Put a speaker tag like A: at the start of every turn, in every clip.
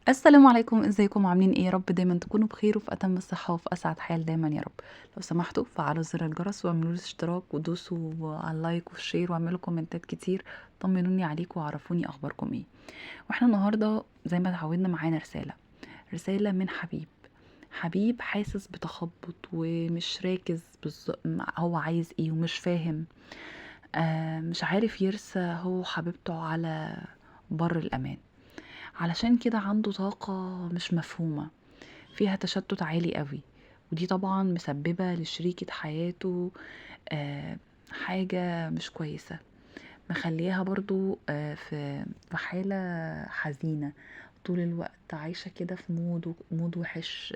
A: السلام عليكم، ازيكم؟ عاملين ايه؟ يا رب دايما تكونوا بخير وفي اتم الصحة وفي اسعد حال دايما يا رب. لو سمحتوا فعلوا زر الجرس واعملوا لي اشتراك ودوسوا على ال like وال share واعملوا كومنتات كتير، طمنوني عليكم وعرفوني اخباركم ايه. واحنا النهارده زي ما اتعودنا معانا رسالة من حبيب، حبيب حاسس بتخبط ومش راكز هو عايز ايه ومش فاهم، مش عارف يرسى هو وحبيبته على بر الامان، علشان كده عنده طاقة مش مفهومة فيها تشتت عالي قوي، ودي طبعا مسببة لشريكة حياته حاجة مش كويسة، مخليها برضو في حالة حزينة طول الوقت، عايشة كده في mood وحش،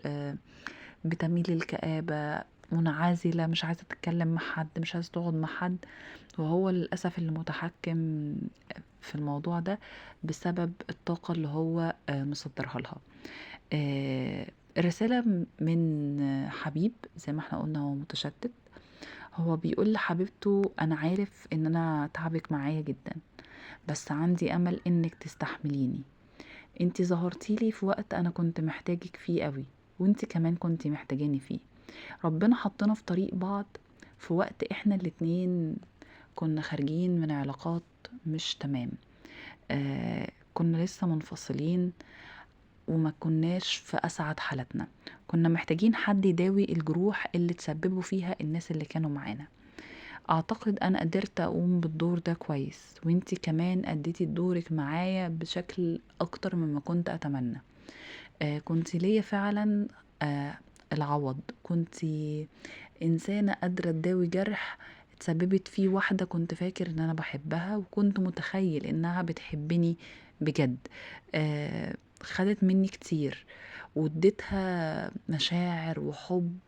A: بتميل للكآبة، منعزلة، مش عايزة تتكلم مع حد، مش عايزة تقعد مع حد، وهو للأسف اللي متحكم في الموضوع ده بسبب الطاقة اللي هو مصدرها لها. الرسالة من حبيب زي ما احنا قلنا هو متشتت، هو بيقول لحبيبته أنا عارف إن أنا تعبك معايا جدا، بس عندي أمل إنك تستحمليني، انتي ظهرتيلي في وقت أنا كنت محتاجك فيه قوي، وانتي كمان كنتي محتاجاني فيه، ربنا حطنا في طريق بعض في وقت احنا الاتنين كنا خارجين من علاقات مش تمام، كنا لسه منفصلين وما كناش في أسعد حالتنا، كنا محتاجين حد يداوي الجروح اللي تسببوا فيها الناس اللي كانوا معانا. أعتقد أنا قدرت أقوم بالدور ده كويس، وانتي كمان أديتي دورك معايا بشكل أكتر مما كنت أتمنى. كنتي ليا فعلا العوض، كنتي إنسانة قادرة تداوي جرح اتسببت فيه واحدة كنت فاكر إن أنا بحبها وكنت متخيل إنها بتحبني بجد، خدت مني كتير واديتها مشاعر وحب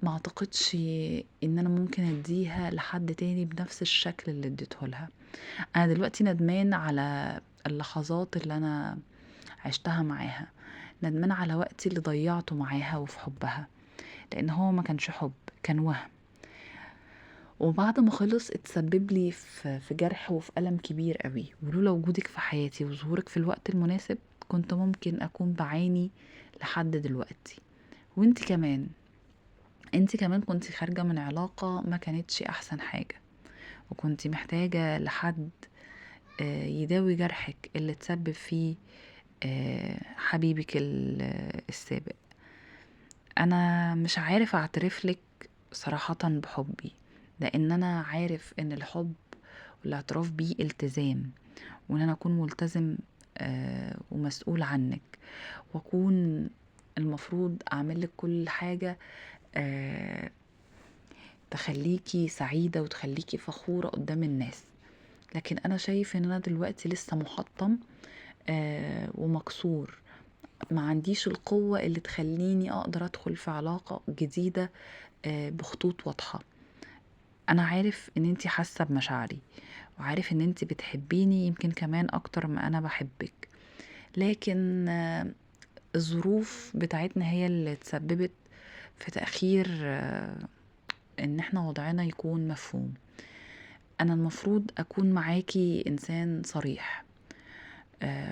A: ما اعتقدش ان انا ممكن اديها لحد تاني بنفس الشكل اللي اديته لها. انا دلوقتي ندمان على اللحظات اللي انا عشتها معاها، ندمان على وقتي اللي ضيعته معاها وفي حبها، لان هو ما كانش حب، كان وهم، وبعد ما خلص اتسبب لي في جرح وفي ألم كبير قوي، ولولا وجودك في حياتي وظهورك في الوقت المناسب كنت ممكن أكون بعاني لحد دلوقتي. وانت كمان، انت كمان كنت خارجة من علاقة ما كانتش أحسن حاجة، وكنت محتاجة لحد يداوي جرحك اللي تسبب فيه حبيبك السابق. أنا مش عارف أعترف لك صراحة بحبي، لأن أنا عارف إن الحب والاعتراف بيه التزام، وإن أنا أكون ملتزم ومسؤول عنك، وأكون المفروض أعمل لك كل حاجة تخليكي سعيدة وتخليكي فخورة قدام الناس. لكن أنا شايف إن أنا دلوقتي لسه محطم ومكسور، ما عنديش القوة اللي تخليني أقدر أدخل في علاقة جديدة بخطوط واضحة. أنا عارف إن أنتي حاسة بمشاعري، وعارف إن أنتي بتحبيني يمكن كمان أكتر ما أنا بحبك، لكن الظروف بتاعتنا هي اللي تسببت في تأخير إن إحنا وضعنا يكون مفهوم. أنا المفروض أكون معاكي إنسان صريح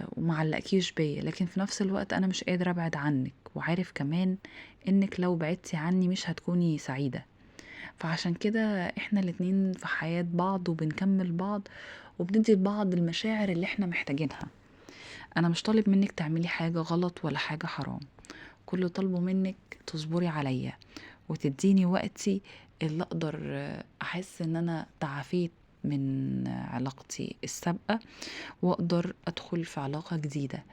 A: ومعلقكيش بيا، لكن في نفس الوقت أنا مش قادرة أبعد عنك، وعارف كمان إنك لو بعدتي عني مش هتكوني سعيدة. فعشان كده إحنا الاتنين في حياة بعض وبنكمل بعض وبندي لبعض المشاعر اللي إحنا محتاجينها. أنا مش طالب منك تعملي حاجة غلط ولا حاجة حرام، كل طالبه منك تصبري عليا وتديني وقتي اللي أقدر أحس إن أنا تعافيت من علاقتي السابقة وأقدر أدخل في علاقة جديدة.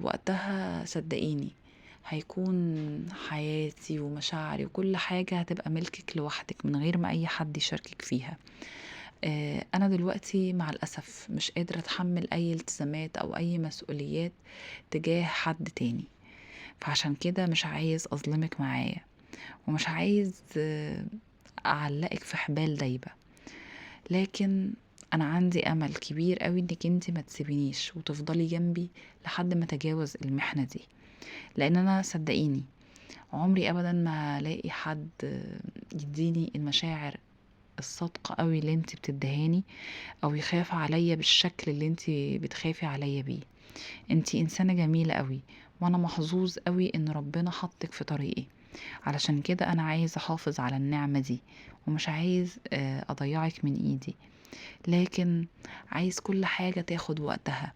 A: وقتها صدقيني هيكون حياتي ومشاعري وكل حاجة هتبقى ملكك لوحدك من غير ما أي حد يشاركك فيها. أنا دلوقتي مع الأسف مش قادرة أتحمل أي التزامات أو أي مسؤوليات تجاه حد تاني، فعشان كده مش عايز أظلمك معايا ومش عايز أعلقك في حبال دايبة، لكن أنا عندي أمل كبير قوي إنك انتي ما تسيبينيش وتفضلي جنبي لحد ما تجاوز المحنة دي، لأن أنا صدقيني عمري أبدا ما هلاقي حد يديني المشاعر الصادقة قوي اللي انتي بتدهاني، أو يخاف عليا بالشكل اللي انتي بتخافي عليا بيه. انتي انسانة جميلة قوي، وانا محظوظ قوي ان ربنا حطك في طريقي، علشان كده انا عايز احافظ على النعمة دي ومش عايز اضيعك من ايدي، لكن عايز كل حاجة تاخد وقتها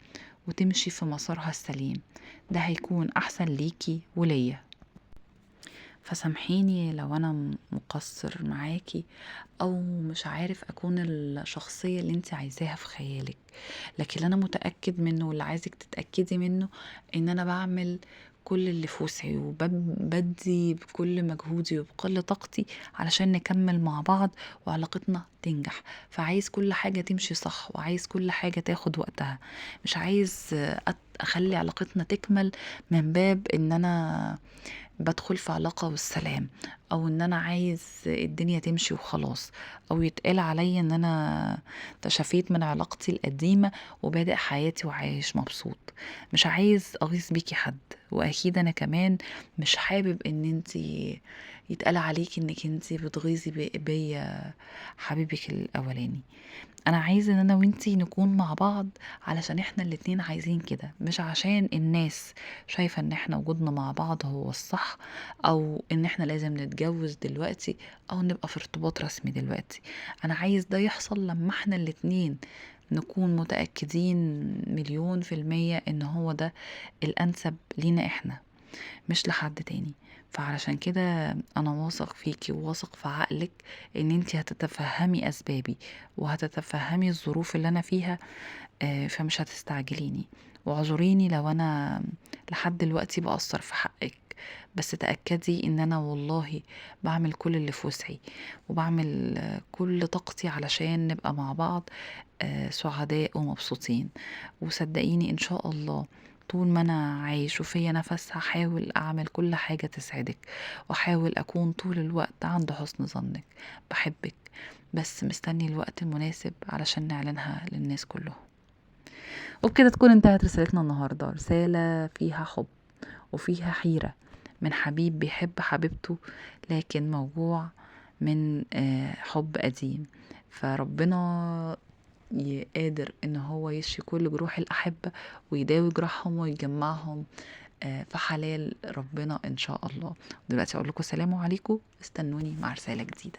A: وتمشي في مسارها السليم، ده هيكون احسن ليكي وليا. فسامحيني لو انا مقصر معاكي او مش عارف اكون الشخصية اللي انت عايزاها في خيالك، لكن اللي انا متأكد منه واللي عايزك تتأكدي منه ان انا بعمل كل اللي في وسعي وبدي بكل مجهودي وبكل طاقتي علشان نكمل مع بعض وعلاقتنا تنجح. فعايز كل حاجة تمشي صح، وعايز كل حاجة تاخد وقتها، مش عايز اخلي علاقتنا تكمل من باب ان انا بدخل في علاقة والسلام، او ان انا عايز الدنيا تمشي وخلاص، او يتقال عليا ان انا تشافيت من علاقتي القديمة وبادئ حياتي وعايش مبسوط. مش عايز اغيظ بيكي حد، واكيد انا كمان مش حابب ان انتي يتقال عليكي انك انتي بتغيظي بيا حبيبك الاولاني. انا عايز ان انا وانتي نكون مع بعض علشان احنا الاتنين عايزين كده، مش عشان الناس شايفة ان احنا وجودنا مع بعض هو الصح، او ان احنا لازم نتجوز دلوقتي، او نبقى في ارتباط رسمي دلوقتي. انا عايز ده يحصل لما احنا الاتنين نكون متأكدين 1,000,000% ان هو ده الانسب لينا احنا، مش لحد تاني. فعلشان كده انا واثق فيكي وواثق في عقلك ان انتي هتتفهمي اسبابي وهتتفهمي الظروف اللي انا فيها، فمش هتستعجليني، واعذريني لو انا لحد دلوقتي بقصر في حقك، بس تأكدي ان انا والله بعمل كل اللي في وسعي وبعمل كل طاقتي علشان نبقى مع بعض سعداء ومبسوطين. وصدقيني ان شاء الله طول ما انا عايش وفيا نفس هحاول اعمل كل حاجة تسعدك، واحاول اكون طول الوقت عند حسن ظنك. بحبك، بس مستني الوقت المناسب علشان نعلنها للناس كلهم. وبكده تكون انتهت رسالتنا النهاردة، رسالة فيها حب وفيها حيرة من حبيب بيحب حبيبته لكن موجوع من حب قديم. فربنا قادر ان هو يشفي كل جروح الأحبة ويداوي جراحهم ويجمعهم في حلال ربنا ان شاء الله. دلوقتي اقول لكم سلام عليكم، استنوني مع رسالة جديدة.